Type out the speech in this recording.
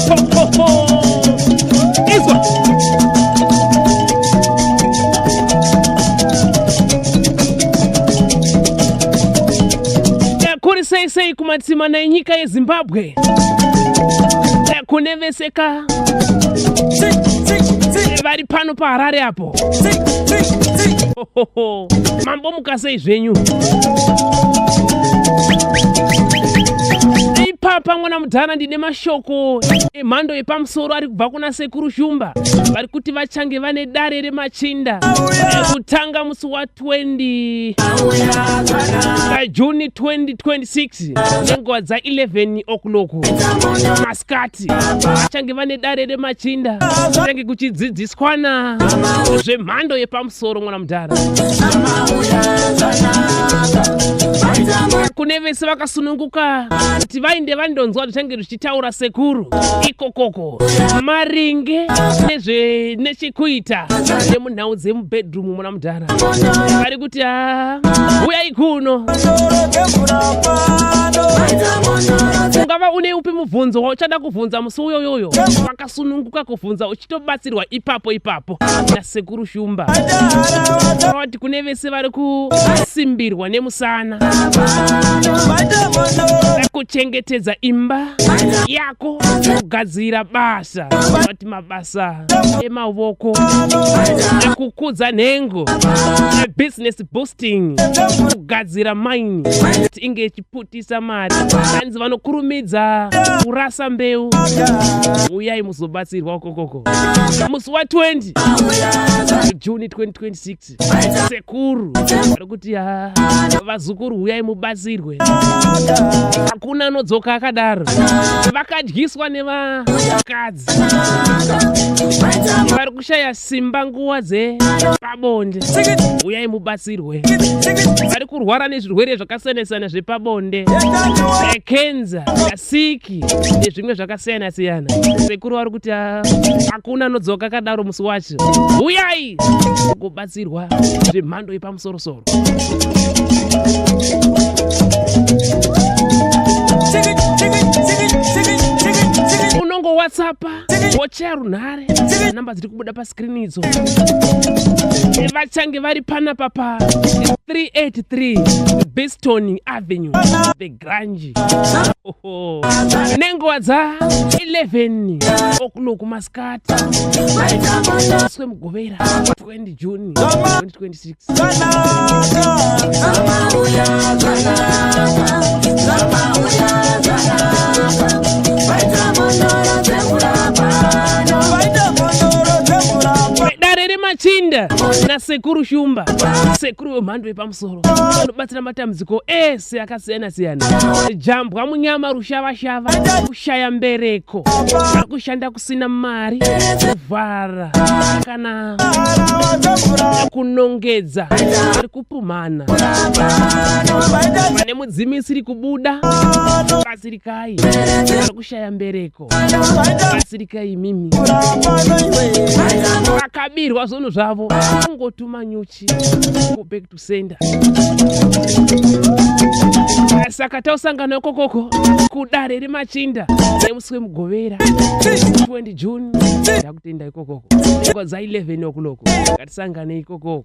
Ho, ho, ho. Izwa. Kuri sei sei kumatsimana enyika yeZimbabwe, kune veseka vari pano paHarare apo. Mambomuka sei zvenyu ipapa mwana mudhara? Ndine mashoko emhando yepamusoro ari kubva kuna Sekuru Shumba, vari kuti vachange vane dare remachinda kutanga musi wa 20 June 2026 nenguva dza 11 o'clock masikati. Vachange vane dare remachinda, vachange kuchidzidziswana zvemhando yepamusoro, mwana mudhara. Kune vese vakasununguka kuti vainde vandonzwa zvichange zvichitaura sekuru ikokoko maringe nezve nechekuita nemunhau dzemubedroom. Mwana mudhara, vari kuti ha, uyai kuno. Ungava une upi mubvunzo wauchada kubvunza musi uyoyoyo, wakasununguka kubvunza uchitobatsirwa ipapo ipapo naSekuru Shumba. Vati kune vese vari kusimbirwa nemusana, kuchengetedza imba yako, kugadzira basa, vati mabasa emavoko, kukudza nhengo, business boosting, kugadzira mine kuti inge ichiputisa mari, hanzi vanokurumidza kurasa mbeu, uyai muzobatsirwa ukokoko musi wa20 June 2026. Sekuru vari kuti ha, vazukuru, uyai mubatsirwe, hakuna anodzoka akadaro. Vakadyiswa nevakadzi, vari kushaya simba nguva dzepabonde, uyai mubatsirwe. Vari kurwara nezvirwere zvakasiyana-siyana zvepabonde, kenza, siki nezvimwe zvakasiyana-siyana, sekuru vari kuti hakuna anodzoka akadaro musi wacho. Uyai kubatsirwa zvemhando yepamusorosoro. Unongo WhatsAppa, wochaya runhare, namba dziri kubuda paskrini idzo. Vachange vari panapa pa 383 Biston Avenue, The Grange. Oho. Nenguva dza 11 o'clock masikati musi weMugovera 20 June 2026. Zvamauya zvanaka, zvamauya zvanaka, vaita mhondoro dzemvura pano. Vaita mhondoro dzemvura. Dare remachinda naSekuru Shumba, sekuru wemhando yepamusoro, vanobatsira matambudziko ese akasiyana-siyana: jambwa, munyama, rushavashava, kushaya mbereko, kushanda kusina mari, kuvhara kana kunongedza, vari kupumhana, vane mudzimi isiri kubuda, batsirikai. Vari kushaya mbereko, batsirikai. Imimi vakabirwa zvinhu zvavo, kungotuma nyuchi, go back to sender. Saka tausangana ikokoko kudare remachinda nemusi weMugovera 20 June. Ndakutenda ikokoko nguva dza 11 o'clock, ngatisangane ikokoko.